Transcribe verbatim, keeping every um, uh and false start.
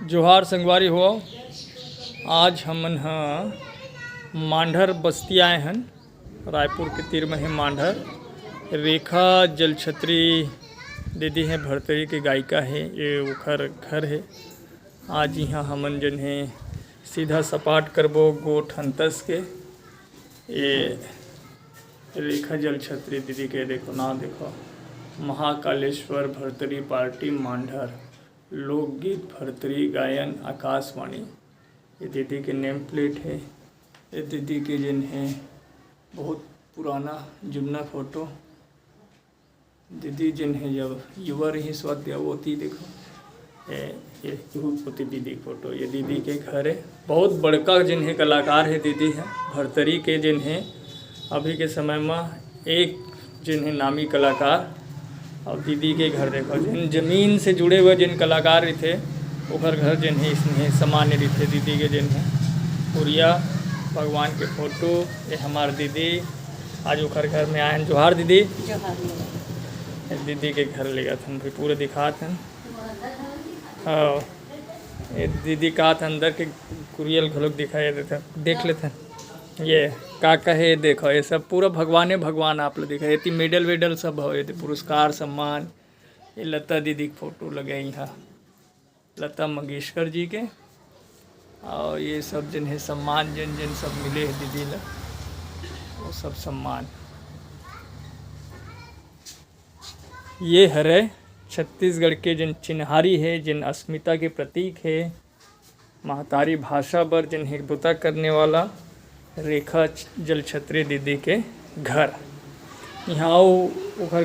जोहार संगवारी हो, आज हमन ह मांढर बस्ती आए हन। रायपुर के तीर में हे मांढर। रेखा जलछत्री दीदी हे, भरतरी के गायिका हे, ये ओखर घर हे। आज इहाँ हमन जन हे सीधा सपाट करबो गोठ अंतस के। ये रेखा जलछत्री दीदी के देखो, नाम देखो, महाकालेश्वर भरतरी पार्टी मांढर, लोकगीत भरतरी गायन आकाशवाणी। ये दीदी के नेम प्लेट हे। ये दीदी के जिन हे बहुत पुराना जुन्ना फोटो। दीदी जिन हे जब युवा रहिस वाद्य ओती देखो, ये, ये ओती दीदी के फोटो, ये दीदी के घर हे। बहुत बड़का जिन हे कलाकार हे दीदी हे भरतरी के, जिन हे अभी के समय में एक जिन हे नामी कलाकार। और दीदी के घर देखो, जिन जमीन से जुड़े हुए जिन कलाकार रहिथे, ओखर घर जिन हे इसने सामान्य रहिथे। दीदी के जिन हे पुरिया, भगवान के फोटो, ये हमार दीदी आज ओखर घर में आए हैं। जोहार दीदी। जोहार। ये दीदी के घर लेगत हन, पूरा दिखात हन। हाँ, ये दीदी का अंदर के कुरियल घलोक दिखाई देता, देख लेते हैं। ये का कहे, देखो, ये सब पूरा भगवाने भगवान आप लोग देखा, ये मेडल वेडल सब हो, ये पुरस्कार सम्मान। ये लता दीदी के फोटो लगे यहाँ, लता मंगेशकर जी के। और ये सब जिन हे सम्मान, जिन जिन सब मिले हे दीदी ला, वो सब सम्मान। ये हरे छत्तीसगढ़ के जिन चिन्हारी हे, जिन अस्मिता के प्रतीक हे, महतारी भाषा बर जिन हे बुता करने वाला रेखा जलछत्री दीदी के घर। यहाँ वो ओकर